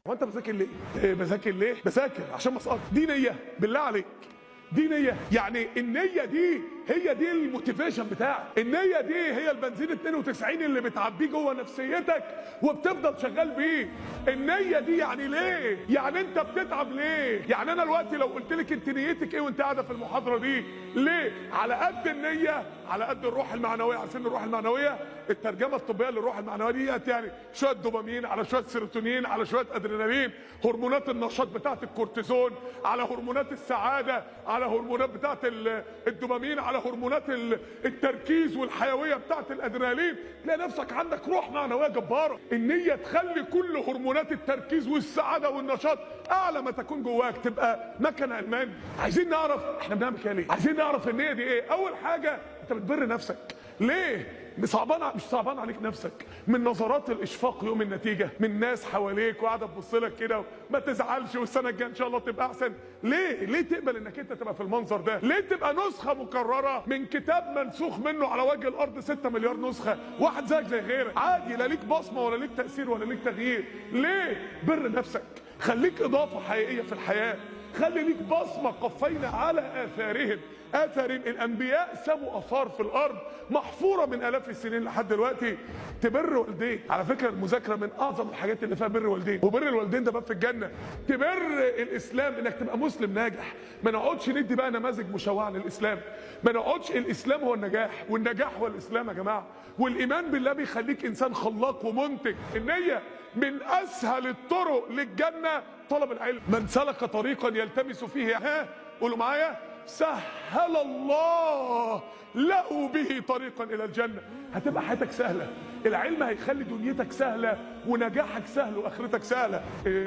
هو انت بتذاكر ليه؟ إيه بذاكر ليه؟ بذاكر عشان ما اسقطش. دي نيه؟ بالله عليك دي نيه؟ يعني النية دي هي دي ال motivation بتاعك، النية دي هي البنزين 92 اللي بتعبيه جوه نفسيتك وبتفضل شغال بيه. النية دي يعني ليه؟ يعني انت بتتعب ليه؟ يعني انا دلوقتي لو قلت لك انت نيتك ايه وانت قاعدة في المحاضرة دي ليه؟ على قد النية على قد الروح المعنوية. عارفين الروح المعنوية؟ الترجمة الطبية للروح المعنوية دي يعني شوية دوبامين على شوية سيروتونين على شوية ادرينالين، هرمونات النشاط بتاعه الكورتيزون على هرمونات السعادة على هرمونات بتاعه الدوبامين على هرمونات التركيز والحيوية بتاعه الادرينالين. تلاقي نفسك عندك روح معنوية جبارة. النية تخلي كل هرمونات التركيز والسعادة والنشاط اعلى ما تكون جواك، تبقى مكنه الماني. عايزين نعرف احنا بنعمل كده ليه؟ عايزين نعرف النية دي ايه؟ اول حاجة انت بتبر نفسك ليه؟ صعبان مش صعبان عليك نفسك من نظرات الاشفاق يوم النتيجة من ناس حواليك وقاعدة تبص لك كده، ما تزعلش والسنة الجاية ان شاء الله تبقى احسن. ليه؟ ليه تقبل انك انت تبقى في المنظر ده؟ ليه تبقى نسخه مكررة من كتاب منسوخ منه على وجه الارض 6 مليار نسخه، واحد زيك زي غيرك عادي، لا ليك بصمة ولا ليك تاثير ولا ليك تغيير. ليه؟ بر نفسك، خليك اضافه حقيقية في الحياة، خلي ليك بصمة. قفينا على اثارهم، اثر الانبياء سابوا اثار في الارض محفورة من الاف السنين لحد دلوقتي. تبر والديك، على فكرة المذاكرة من اعظم الحاجات اللي فيها بر والدين، وبر الوالدين ده باب في الجنة. تبر الاسلام، انك تبقى مسلم ناجح. ما نقعدش ندي بقى نماذج مشوهة للاسلام، ما نقعدش. الاسلام هو النجاح والنجاح هو الاسلام يا جماعة، والايمان بالله بيخليك انسان خلاق ومنتج. النية من اسهل الطرق للجنة طلب العلم. من سلك طريقا يلتمس فيه، ها قولوا معايا، سهل الله له به طريقا الى الجنة. هتبقى حياتك سهلة، العلم هيخلي دنيتك سهلة ونجاحك سهل واخرتك سهلة.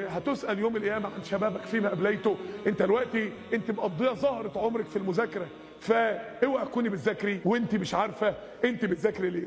هتسال يوم القيامة عن شبابك فيما ابليته. انت دلوقتي انت مقضية زهره عمرك في المذاكرة، فاوعي تكوني بتذاكري وانت مش عارفه انت بتذاكري ليه.